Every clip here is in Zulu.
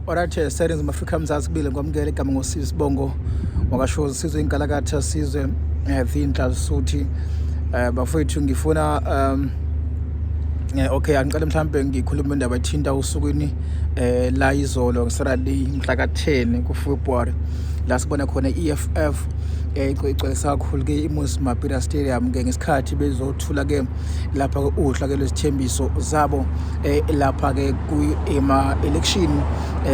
Alright, Serenzi Mafrika Mzansi kubile ngwamukela igama ngosizwe sibongo wakashozi sizwe inkalakatha sizwe Vindla Suthi. Bafowethu ngifuna okay, angiqale mhlambe ngikhulume indaba ethinta usukwini la izolo ngeSaturday mhla ka-10 kuFebruary, la sibona khona i-EFF igcwelisa kakhulu ke iMoses Mabhida Stadium ke ngesikhathi bezothula ke lapha uhla ke lwezithembiso zabo lapha ke kuma election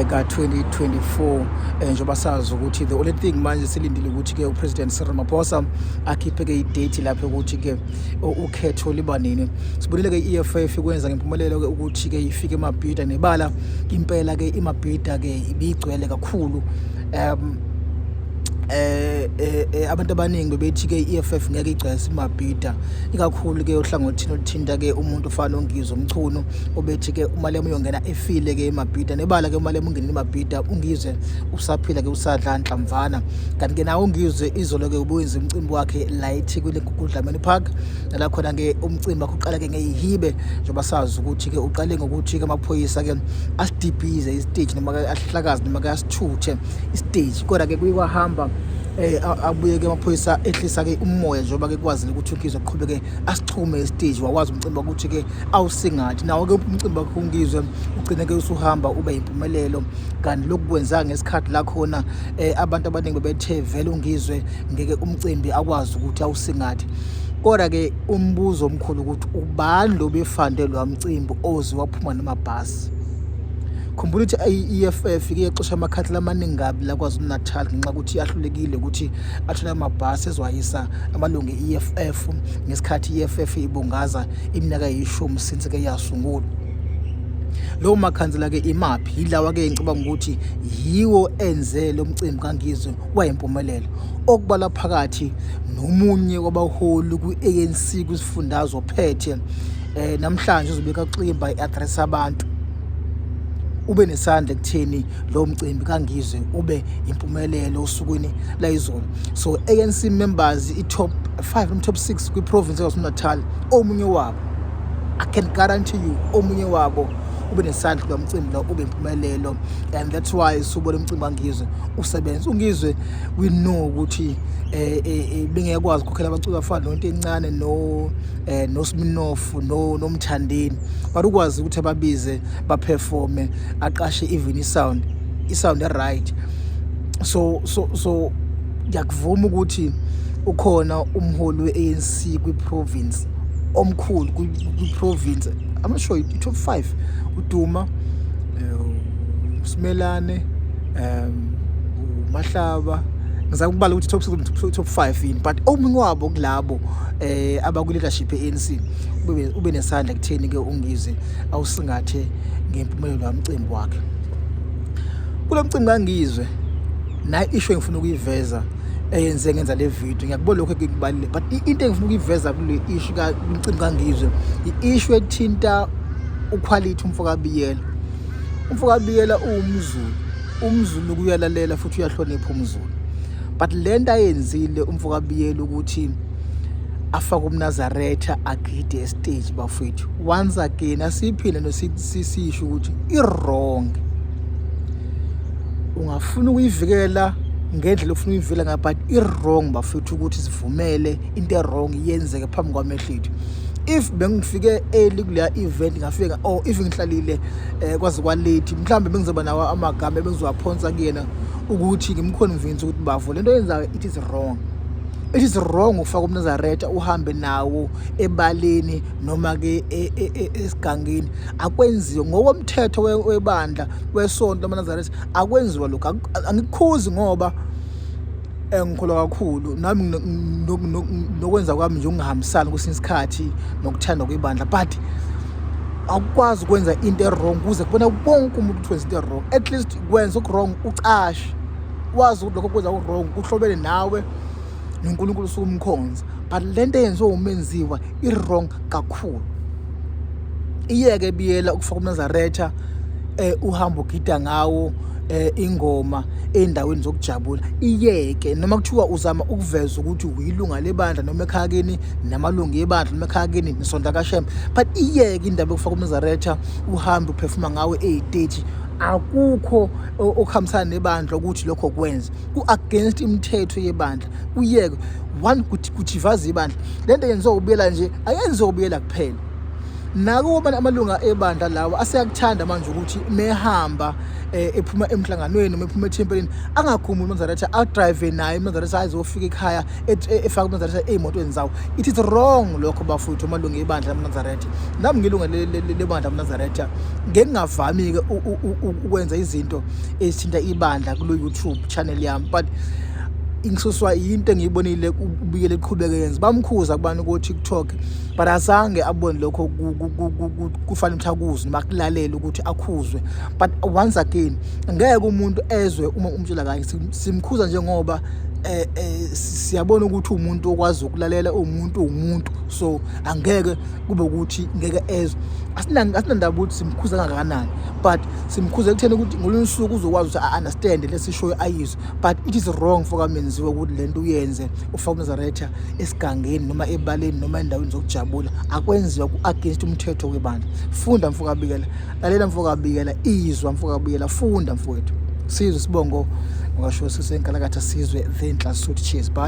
ka 2024, njengoba sazi ukuthi the only thing manje silindile ukuthi ke uPresident Cyril Ramaphosa akhiphe ke idate lapho ukuthi ke ukhetho liba nini. Sibonile ke i-EFF kwenza ngempumelelo ke ukuthi ke ifike eMabhida nebala impela ke iMabhida ke ibigcwele kakhulu. Abantu abaningi bebethi ke i-EFF ngeke igcwele iMabhida, ikakhulu ke ohlangothini oluthinta ke umuntu ofana noNgizwe Mchunu, obethi ke uMalema uyongena efile ke eMabhida. Nebala ke uMalema ungenile eMabhida, uNgizwe usaphila ke, usadla nhlamvana. Kanti ke nawo uNgizwe izolo ke ubuwenza umcimbi wakhe la eThekwini eGugudlameni Park, nala khona ke umcimbi wakhe uqala ke ngeyihibe, njengoba sazi ukuthi ke uqale ngokuthi ke amaphoyisa ke asidibhize istage noma ke ahlakaze noma ke asithuthe istage. Kodwa ke kuye kwahamba abuye ke amaphoyisa ehlisa ke umoya, njengoba ke kwazile ukuthi uNgizwe aqhubeke asixhume istage, wakwazi umcimbi ukuthi ke awusingathi. Nawo ke umcimbi wakhe uNgizwe ugcine ke usuhamba ube impumelelo. Kanti lokhu kwenzeka ngesikhathi la khona abantu abaningi bebethe vele uNgizwe ngeke umcimbi akwazi ukuthi awusingathe. Kodwa ke umbuzo omkhulu ukuthi ubani lo befande lo mcimbi oze waphuma namabhasi? Khumbula ukuthi i-EFF ike yaxosha amakhansela amaningi kabi la KwaZulu-Natal ngenxa yokuthi ahlulekile ukuthi athole amabhasi ezwayisa amalungu e-EFF ngesikhathi i-EFF ibungaza iminyaka eyishumi since ke yasungulwa. Lowo makhansela ke imaphi? Yilawa ke ngicabanga ukuthi yiwo enze lo mcimbi kaNgizwe wayimpumelelo, okubala phakathi nomunye wabaholi kwi-ANC kwisifundazwe ophethe namhlanje uzobeka ximba i-address abantu, ube nesandla ekutheni lo mcimbi kaNgizwe ube impumelelo osukwini la izolo. So ANC members, i-top 5 noma top 6 kwi-province yaKwaZulu-Natal, omunye wabo, I can guarantee you, omunye wabo ube nesandla kulo mcimbi lo ube impumelelo, and that's why subona umcimbi kaNgizwe usebenza. UNgizwe, we know ukuthi bengekwazi ukukhokhela abaculi abafana noNto Encane no noSminoff no noMthandeni, but ukwazi ukuthi ababize baperforme, aqashe even i-sound right. So ngiyakuvuma ukuthi ukhona umholi we-ANC kwi-province omkhulu kwi-province, I'm not sure i-top 5, uDuma, uSimelane, uMahlaba. Ngizama ukubala ukuthi top 6, top 5 yini, but omunye wabo kulabo abaku leadership e-ANC ube nesandla ekutheni ke uNgizwe awusingathe ngempumelelo yomcimbi wakhe. Kulo mcimbi kaNgizwe nayi issue engifuna ukuyiveza eyenze ngenza le video. Ngiyakubona lokho engikubalile, but into engifuna ukuyiveza kule issue kamcimbi kaNgizwe, i-issue ethinta uQuality umfokaBiyela. UmfokaBiyela uwumZulu, umZulu kuyalalela futhi uyahlonipha umZulu, but lento ayenzile umfokaBiyela ukuthi afake umNazaretha agide estage, bafethu, once again asiphinde nosisisho ukuthi i-wrong. Ungafuna ukuyivikela ngendlela ofuna ukuyivikela ngayo, but i-wrong, bafethu, ukuthi sivumele into e-wrong yenzeke phambi kwamehlo ethu. If bengifike early kuleya event, ngafika, or if ngihlalile kwaze kwalate, mhlawumbe bengizoba nawo amagama ebengizowaphonsa kuyena ukuthi ngimconvince ukuthi bafo, lento yenzayo, it is wrong, it is wrong ukufaka umNazaretha uhambe nawo ebaleni noma ke esigangeni. Akwenziwe ngokomthetho webandla, wesonto lamaNazaretha, akwenziwa lokho. Angikukhuzi ngoba engikholwa kakhulu nami, nokwenza kwami nje ukungahambisani kwesinye isikhathi nokuthanda kwebandla, but awukwazi ukwenza into e-wrong kuze kubona wonke umuntu ukuthi wenza into e-wrong. At least kwenza oku-wrong ucashe, wazi ukuthi lokho kwenza ku-wrong kuhlobene nawe noNkulunkulu usukumkhonza, but lento eyenziwe uMenziwa i-wrong kakhulu. Iyeke Biyela ukufaka umNazaretha uhamba ugida ngawo ingoma endaweni zokujabula, iyeke. Noma kuthiwa uzama ukuveza ukuthi uyilunga lebandla noma ekhaya kini namalungu ebandla noma ekhaya kini nisonta kaShembe, but iyeke indaba yokufaka umNazaretha uhambe uphefuma ngawe eyiteji. Akukho okuhambisana nebandla ukuthi lokho kwenze ku-against imithetho yebandla. Kuyeke one kujivaza ibandla. Le nto yenziwa ubuyela nje, ayenziwa ubuyela kuphela. Nakuba amalunga ebandla lawa aseyakuthanda manje ukuthi mehamba ephuma emhlanganweni noma ephuma ethempelini angakhumuli uMnazaretha, adrive naye uMnazaretha azofika ekhaya efake uMnazaretha ey'motweni zawo. It is wrong lokho bafowethu, amalunga ebandla lamaNazaretha. Nami ngilunga lebandla lamaNazaretha, ngengingavami-ke ukwenza izinto ezithinta ibandla kulo YouTube channel yami, but ngisuswa yinto engiyibonile ubikele eqhubeke yenza. Bamkhuza kubani ko-TikTok, but azange abone lokho kufanele ukuthi akuzwe noma akulalele ukuthi akhuzwe. But once again, ngeke umuntu ezwe uma umtshela kanye. Simkhuza njengoba siyabona ukuthi umuntu okwazi ukulalela, umuntu, so angeke kube ukuthi ngeke ezwe. Asinandaba ukuthi simkhuza kangakanani, but simkhuza ekutheni ukuthi ngolunye usuku uzokwazi ukuthi a-understand lesishoyo ayizwe. But it is wrong for kaMenziwa ukuthi lento uyenze ufake uMnazaretha esigangeni noma ebaleni noma endaweni zokujabula. Akwenziwa, ku-against umthetho webandla. Funda mfokabikela, lalela mfokabikela, izwa mfokabikela, funda mfowethu. Sizwe sibongo ngasho sisenkalakatha, sizwe the Nhlasuthi. Cheers, bye.